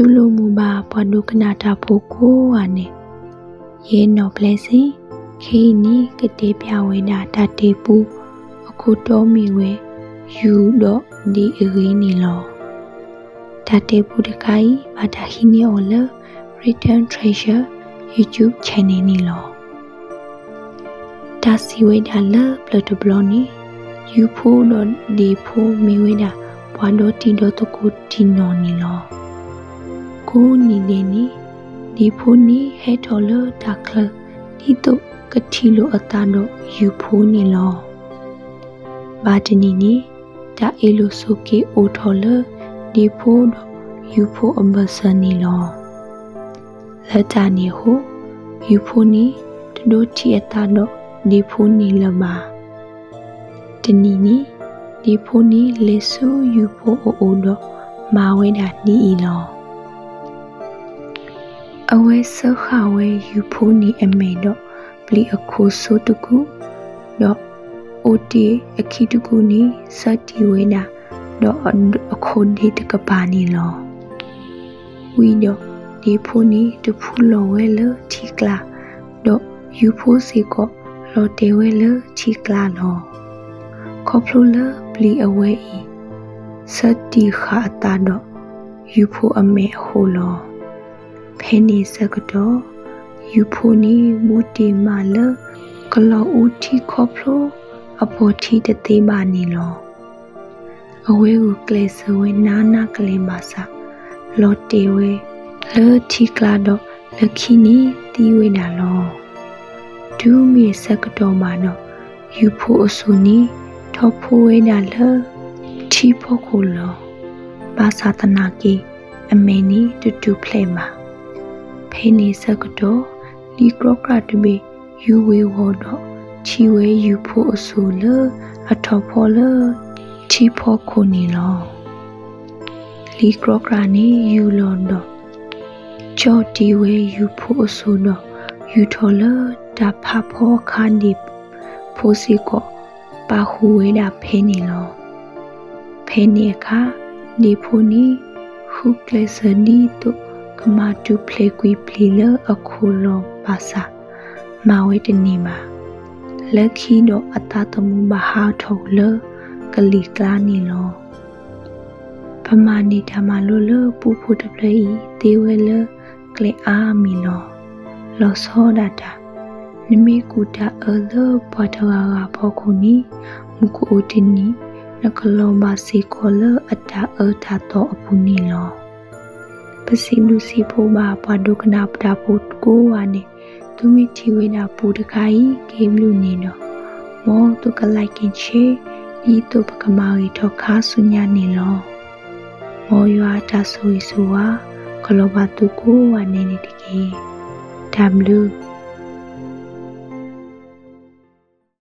တူၢ်လိာ်မုာ်ဘၣ်ပှၤဒိကနၣ်တၢ်ဖိကိးဂၤန့ၣ်, ယဲနီၢ်ပျဲစ့ၢ်, ခဲအံၤန့ၣ် ကတဲပျးဝဲဒၣ်တၢ်တဲပူ, အခိၣ်တီမ့ၢ်ဝဲ ယူၤဒီးဒ့အဂ့ၢ်န့ၣ်လီၤ. တၢ်တဲပူတခါအံၤ ဘၣ်တၢ်ဟံးန့ၢ်အီၤလၢ Written Treasure YouTube channel န့ၣ်လီၤ. တၢ်စံးဝဲဒၣ်လၢပျၢၤတဘျီန့ၣ်, ယူၤဖိဒီးဒ့ဖိမ့ၢ်ဝဲဒၣ် ပှၤဒီတံၤဒီသကိးတံၢ်နီၢ်န့ၣ်လီၤ. ကိးနံၤဒဲးန့ၣ်, ဒ့ဖိန့ၣ်ဟဲထီၣ်လၢတၢ်ချၢ ဒ်သိးကထံၣ်လိာ်အသးဒီးယူၤဖိန့ၣ်လီၤ. ဘၣ်တနံၤန့ၣ်, တၢ်အ့ၣ်လိာ်ဆိးက့အိၣ်ထီၣ်လၢ ဒ့ဖိဒီးယူၤဖိအဘၢၣ်စၢၤန့ၣ်လီၤ. လၢတၢ်န့ၣ်အဃိ, ယူၤဖိန့ၣ်တဒိးထံၣ်အသးဒီးဒ့ဖိန့ၣ်လၢၤဘၣ်. တနံၤန့ၣ်, ဒ့ဖိန့ၣ်လဲၤဆူယူၤဖိအအိၣ်ဒီးမၤဝဲဒၣ်ဒ်အံၤလီၤ. အဝဲစၢဃာ်ဝဲယူၤဖိန့ၣ်အမဲာ်ဒီးပျံၤအခိၣ်စိတကူၣ်, ဒီးအိၣ်တ့ၢ်အခံတကူၣ်န့ၣ် ဆၢတံၢ်ဝဲဒၣ်ဒီးအခိၣ်ဒ့တကပၤန့ၣ်လီၤ. ဝံၤဒီးဒ့ဖိန့ၣ်တဖူလီၤဝဲလၢထံကျါ, ဒီးယူၤဖိစ့ၢ်ကီးလီၤတဲာ်ဝဲလၢထံကျါလီၤ. ခီဖျိလၢပျံၤအဝဲအံၤ ဆၢတံၢ်ဃာ်အသးဒီးယူၤဖိအမဲာ်အဃိလီၤ. ဖဲန့ၣ်ဆၢကတီၢ်, ယူၤဖိန့ၣ်ဘူးတ့ၢ်မးလၢ ကလီၤအူထံခီဖျိအဖီၣ်ထံတသ့ဘၣ်န့ၣ်လီၤ. အဝဲဂုာ်ကျဲးစၢးဝဲနးနးကလဲာ်ဘၣ်ဆၣ်, လီၤတဲာ်ဝဲလၢထံကျါဒီးလၢခံန့ၣ်သံဝဲဒၣ်လီၤ. တုၤမ့ၢ်ဆၢကတီၢ်ဘၣ်ဒီး, ယူၤဖိအစိၤန့ၣ်ထီၣ်ဖိဝဲဒၣ်လၢထံဖီခိၣ်လီၤ. ဘၣ်ဆၣ်သနာ်က့ အမဲာ်န့ၣ်တတူၢ်ဖျဲးဘၣ်. ဖဲန့ၣ်ဆၢကတီၢ်, လံာ်ကြီကြၣ်တဘ့ၣ်ယူၤဝ့ၤဝီၤဒီး ထံၣ်ဝဲယူၤဖိအစိၤလၢအထီၣ်ဖီလၢထံဖီခိၣ်န့ၣ်လီၤ. လံာ်ကြီကြၣ်န့ၣ်ယူၤလီၤဒီး ကၠီၣ်တံၢ်ဝဲယူၤဖိအစိၤဒီး ယူၤထီၣ်လၢတၢ်ဖးဖီအခါ ဒ့ဖိစ့ၢ်ကီးပာ်ဃုာ်ဝဲဒၣ်ဖဲန့ၣ်လီၤ. ဖဲန့ၣ်အခါ, ဒ့ဖိန့ၣ်ဃုကျဲးစၢးဒ်သိးကမၤတူၢ်ဖျဲးကွံာ်ပျံၤလၢအခိၣ်လီၤဘၣ်ဆၣ်, မၤဝဲတန့ၢ်ဘၣ်. လၢခံဒီးအသးသမူဘၣ်ဟးထီၣ်လၢကလံၤကျါန့ၣ်လီၤ. ပမၤန့ၢ်တၢ်မၤလိလၢပူဖိတဖျၢၣ်အံၤသ့ဝဲလၢကျဲအါမံၤလီၤ. လီၤဆီဒၣ်တၢ်, နမ့ၢ်ကူၣ်တၢ်အၢလၢပှၤတဂၤဂၤအဖီခိၣ်န့ၣ်, မုၢ်ကအိၣ်တနံၤ, နကလီၤဘၣ်စ့ၢ်ကီးလၢအတၢ်အၢတၢ်သီအပူၤန့ၣ်လီၤ. ပစံးဘျုးစံးဖှိၣ်ဘၣ်ပှၤဒိကနၣ်တၢ်ဖိကိးဂၤန့ၣ်, သုမ့ၢ်ထံၣ်ဝဲဒၣ်ပူတခါအံၤကဲဘျုးန့ၣ်ဒီး, မ်သုက like and share ဒ်သိးပကမၤဂ့ၤထီၣ်ခါဆူညါန့ၣ်လီၤ. မ်ယွၤအတၢ်ဆိၣ်ဂ့ၤဆိၣ်ဝါ ကလီၤဘၣ်သုကိးဂၤဒဲးန့ၣ်တက့ၢ်. တၢ်ဘျုး